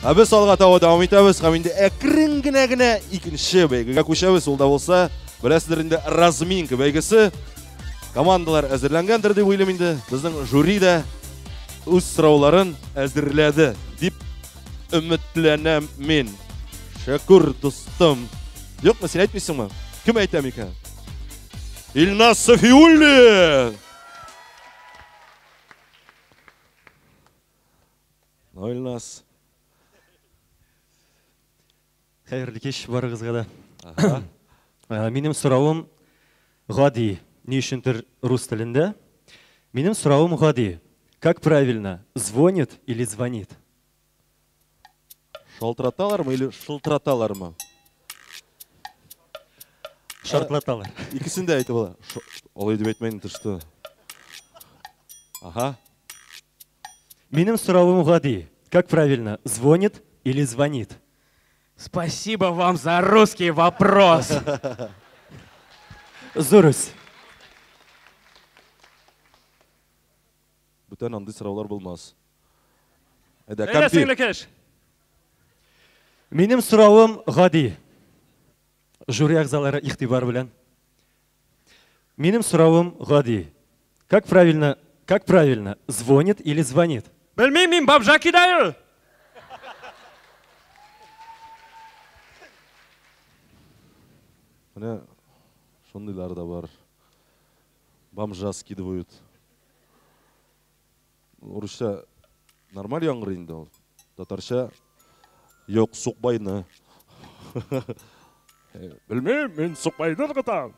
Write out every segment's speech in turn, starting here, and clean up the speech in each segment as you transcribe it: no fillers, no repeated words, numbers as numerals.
Ә без алга таба дәвам итәбез һәм инде әкрен генә генә икенче бәйгегә күчәбез. Ул да булса, беләсездер инде, разминка бәйгесе. Командалар әзерләнгәндер дип уйлыйм инде. Безнең жюри дә үз сорауларын әзерләде дип өметләнәм мин. Шәкүр дустым. Юкмы, син әйтмисеңме? Кем әйтә микән? Илназ Софиуллин! Ну, Илназ. Хәерле кич барыгызга да. Э, минем соравым гади. Ни өчендер рус телендә. Минем соравым гади. Как правильно, звонит или звонит? Шалтыраталармы или шылтыраталармы? Шартлаталар. Икесен дә әйтеп була. Алай дип әйтмә инде, что. Ага. Минем соравым гади. Как правильно, звонит или звонит? Спасибо вам за русский вопрос. Зурус. Бүтән андый сораулар булмас. Әйдә, Әйдә, Кампи. сеңлекеш. Минем соравым гади. Жюри әгъзалары игътибар белән. Минем соравым гади. Как правильно, как правильно, звонит или звонит? Белмим, мин бабжа кидаю. Менә шундыйлар да бар. Бомжа скидывают. Урысча нормаль яңгырый инде ул. Татарча юк, сукбайны. Белмим, мин сукбайны ыргытам.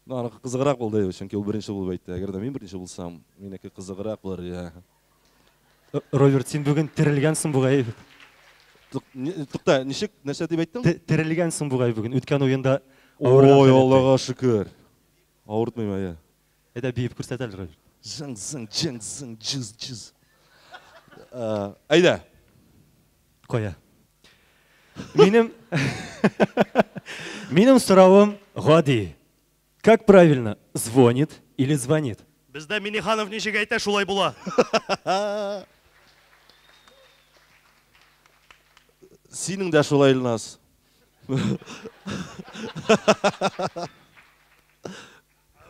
Ну, аныкы кызыграк булды, чөнки ул беренче булып әйтте. Әгәр дә мин беренче булсам, минеке кызыграк булыр, я. Роберт, син бүген терелгәнсең бугай. Тукта, ничек, нәрсә дип әйттең? Терелгәнсең бугай бүген. Үткән уенда Ой, Аллага шөкер. Авыртмыйм, әйе. Әйдә, биеп күрсәт әле, Роберт. Зың, зың, җың, зың, җыз, җыз. Әйдә. Кая? Минем Минем соравым гади. Как правильно, звонит или звонит? Бездә Миниханов ничек әйтә, шулай була. Синең дә шулай, Илназ.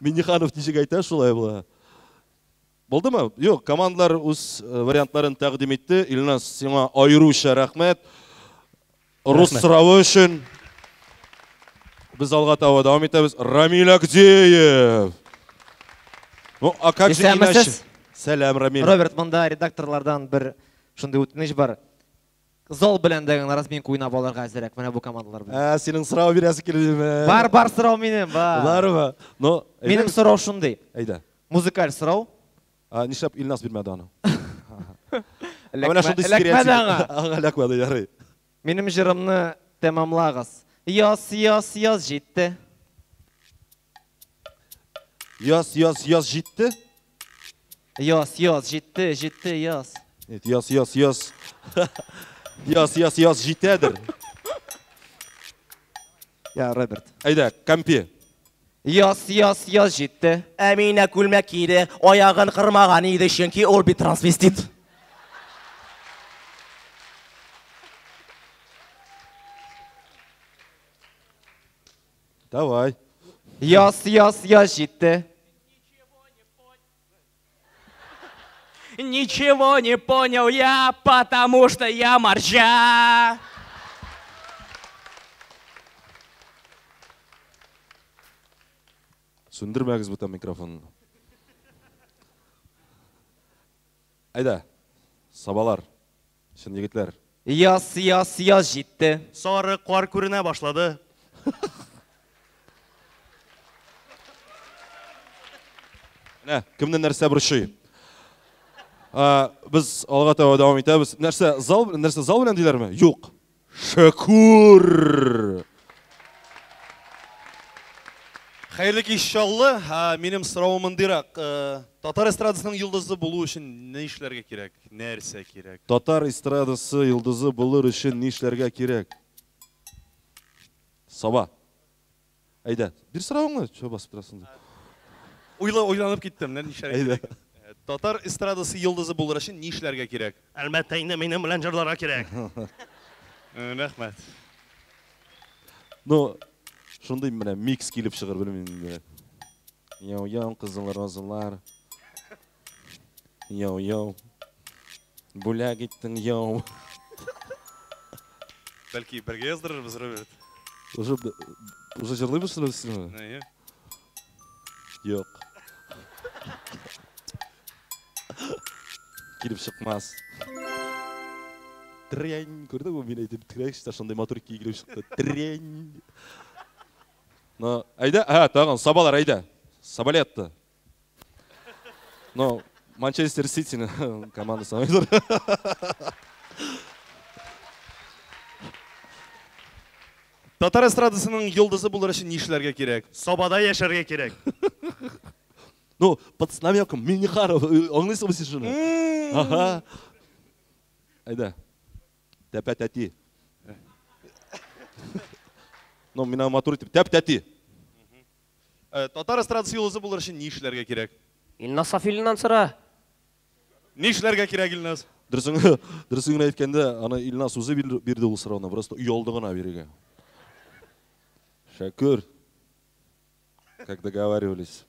Миниханов ничек әйтә, шулай була. Булдымы? Юк, командалар үз э, вариантларын тәкъдим итте. Илназ, сиңа аеруча рәхмәт. Рус соравы өчен. Без алга таба дәвам итәбез. Рамиль Агдеев. Ну, а как же иначе? Сәлам, Рамиль. Роберт, монда редакторлардан бер шундый үтенеч бар. Зал белән дә генә разминка уйнап алырга әзерәк менә бу командалар белән. Ә, синең сорау бирәсе килдеме? Бар, бар сорау минем, бар. Бармы? Ну, минем сорау шундый. Әйдә. Музыкаль сорау. А, нишләп Илназ бирмәде аны? Менә шундый стереотип. Аңа. Аңа эләкмәде, ярый. Минем җырымны тәмамлагыз. Яз, яз, яз җитте. Яз, яз, яз җитте. Яз, яз җитте, җитте, яз. Нет, яз, яз, яз. Яз, яз, яз җитәдер. Я, Роберт. Әйдә, Кампи. Яз, яз, яз җитте. Әминә күлмәк киде, аягын кырмаган иде, чөнки ул бит трансвестит. Давай. Яз, яз, яз җитте. Ничего не понял я, потому что я моржа. Сүндермәгез бүтән микрофонны. Әйдә, сабалар, чын егетләр. Яз, яз, яз җитте. Сары кар күренә башлады. Менә кемне нәрсә борчый. Без алга таба дәвам итәбез. Нәрсә, зал, нәрсә зал белән диләрме? Юк. Шөкүр! Хәерле кич, Чаллы. Минем соравым мондыйрак. Э, татар эстрадасының йолдызы булу өчен ни эшләргә кирәк? Нәрсә кирәк? Татар эстрадасы йолдызы булыр өчен ни эшләргә кирәк? Саба. Әйдә, бир соравыңны, чё басып торасың? Уйла, уйланып киттем, ни эшләргә кирәк? Э, Татар эстрадасы йолдызы булыр өчен ни эшләргә кирәк? Әлбәттә инде минем белән җырларга кирәк. Рәхмәт. Ну, шундый менә микс килеп чыгыр, белмим инде. Яу-яу, кызыл розалар. Яу-яу. Бүләк иттең, яу. Бәлки бергә яздырырбыз, Роберт? Уже уже җырлыйбыз шуны син? Әйе. Юк. Килеп чыкмас. Трень. Күрдеңме, мин әйтеп трень, шундый матур көй килеп чыкты. Трень. Но, әйдә, ә, тагын сабалар, әйдә. Сабалетты. Но, Манчестер Сити командасы. Татар эстрадасының йолдызы булыр өчен ни эшләргә кирәк? Сабада яшәргә кирәк. Ну, под намеком Минниханов, аңлыйсыңмы син шуны? Ага. Әйдә. Тәпә тәти. Ну, мин аны матур итеп, тәп тәти. Татар эстрадасы йолдызы булыр өчен ни эшләргә кирәк? Илназ Сафиуллиннан сора. Ни эшләргә кирәк, Илназ? Дөресен, дөресен генә әйткәндә, аны Илназ үзе бирде ул сорауны, просто оялды гына бирергә. Шәкүр. Как договаривались.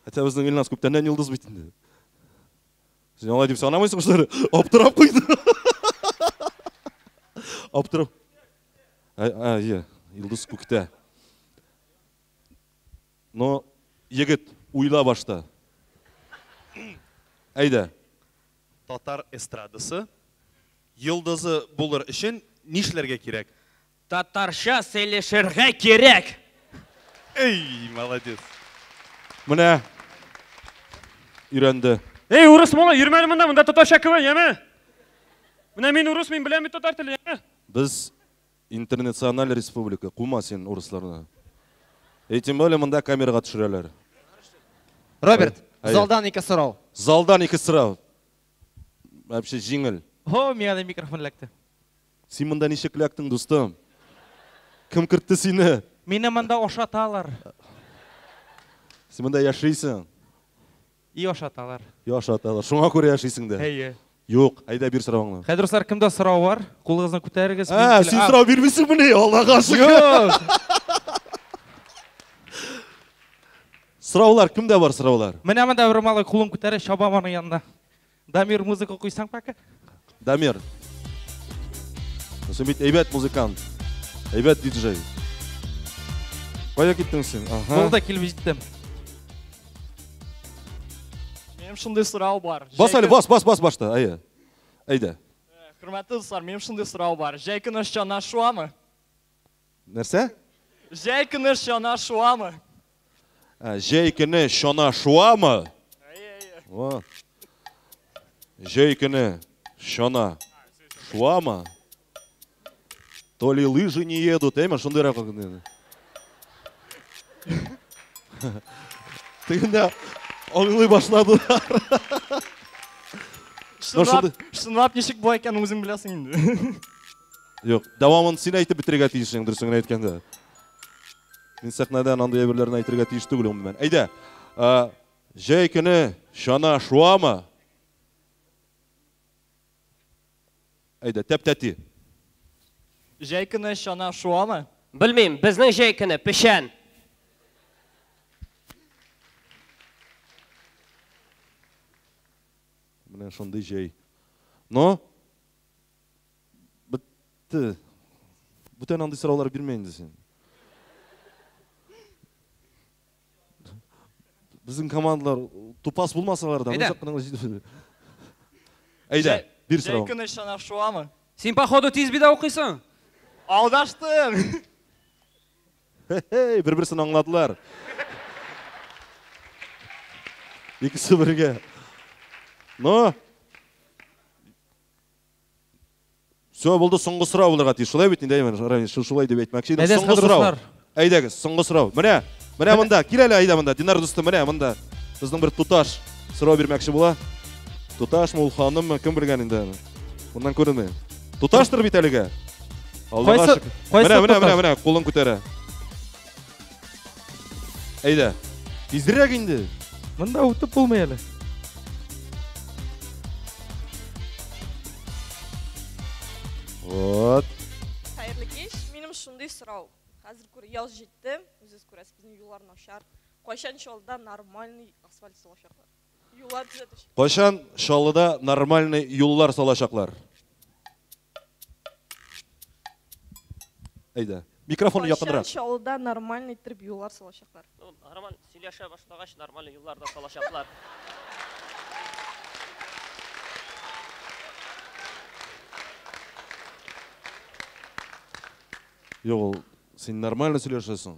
Хотя безнең Илназ күптәннән йолдыз бит инде. Син алай дип санамыйсың, что ли? Аптырап куйды. Аптырап. А, е, йолдыз күктә. Но, егет, уйла башта. Әйдә. Татар эстрадасы йолдызы булыр өчен нишләргә кирәк? Татарча сөйләшергә кирәк. Эй, молодец. Менә өйрәнде. Эй, урыс малай, йөрмә әле монда, монда татарча КВН, яме? Менә мин урыс, мин беләм бит татар теле, яме? Без интернациональ республика, кума син урысларны. И тем более монда камерага төшерәләр. Роберт, залдан ике сорау. Залдан ике сорау. Вообще җиңел. О, миңа да микрофон эләкте. Син монда ничек эләктең, дустым? Кем кертте сине? Мине монда ашаталар. Син монда яшисең. И ашаталар. И ашаталар. Шуңа күрә яшисең дә. Әйе. Юк, әйдә бир соравыңны. Хәзер дуслар, кемдә сорау бар? Кулыгызны күтәрегез. Ә, син сорау бирмисеңмени? Аллага шөкер. Юк. Сораулар, кемдә бар сораулар? Менә монда бер малай кулын күтәрә, чабам аның янына. Дамир, музыка куйсаң пока. Дамир. Син бит әйбәт музыкант. Әйбәт диджей. Кая киттең син? Ага. Булды, килеп җиттем. Минем шундый сорау бар. Бас әле, бас, бас, бас башта. Әйе. Әйдә. Хөрмәтле дуслар, минем шундый сорау бар. Җәй көне чана шуамы? Нәрсә? Җәй көне чана шуамы? Җәй көне чана шуамы? Во. Җәй көне чана шуамы? То ли лыжи не едут, әйме, шундыйрак. Тегендә аңлый башладылар. Чынлап, чынлап ничек була икәнен үзең беләсең инде. Юк, дәвамын син әйтеп бетерергә тиешсең, дөресен генә әйткәндә. Мин сәхнәдән андый әйберләрне әйтергә тиеш түгел гомумән. Әйдә, җәй көне чана шуамы? Әйдә, тәп-тәти. Җәй көне чана шуамы? Белмим, безнең җәй көне печән. Менә шундый җәй. Но бетте. Бүтән андый сораулар бирмә инде син. Безнең командалар тупас булмасалар да, Әйдә. Әйдә, бир Җәй сорау. көне чана шуамы? Син, походу, тиз бит укыйсың. Алдаштың! Хе-хей, бер-берсен аңладылар. Икесе бергә. Но Все, булды, соңгы сорау булырга тиеш. Шулай бит инде, Рамил, шулай дип әйтмәкче идем. Әйдәгез, Соңгы сорау. дуслар. Әйдәгез, соңгы сорау. Менә, менә монда, кил әле, әйдә монда. Динар дустым, менә монда. Безнең бер туташ сорау бирмәкче була. Туташмы ул, ханыммы, кем белгән инде аны. Моннан күренми. Туташтыр бит әлегә. Аллага Кайсы- шөкер. кайсы Менә, менә, менә, туташ? менә, кулын күтәрә. Әйдә. Тизрәк инде. Монда үтеп булмый әле. Вот. Хәерле кич. Минем шундый сорау. Хәзер күр яз җитте. Үзегез күрәсез, безнең юллар начар. Кайчан Чаллыда нормальный асфальт салачаклар? Юллар төзәтәчәкләр. Кайчан Чаллыда нормальный юллар салачаклар? Әйдә. Микрофон якынрак. Кайчан Чаллыда нормальный итеп юллар салачаклар? Ну, нормаль сөйләшә башлагач, нормаль юллар да салачаклар. Юк, ул син нормально сөйләшәсең.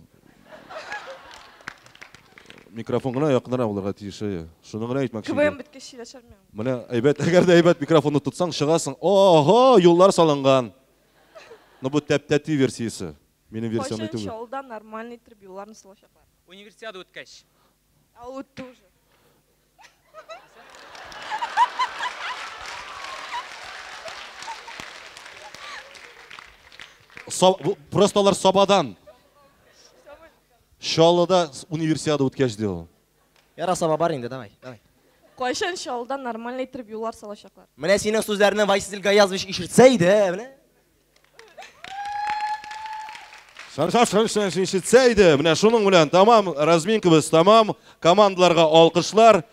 Микрофон гына якынрак булырга тиеш, әйе. Шуны гына әйтмәкче КВН идем. беткәч сөйләшермен. Менә әйбәт, әгәр дә әйбәт микрофонны тотсаң, чыгасың. Ого, юллар салынган. Ну бу тәп-тәти версиясе. Минем версиям Кайчан түгел. Чаллыда нормальный итеп юлларны салачаклар? Универсиада үткәч. Ә ул үтте уже. Просто алар Сабадан. Чаллыда универсиада үткәч ди ул. Яра Саба бар инде, давай, давай. Кайчан Чаллыда нормальный итеп юллар салачаклар? Менә синең сүзләрне Вайсил Гаязович ишетсә иде, менә. Шар-шар-шар-шар ишетсә иде. Менә шуның белән тамам разминкабыз тамам. Командаларга алкышлар.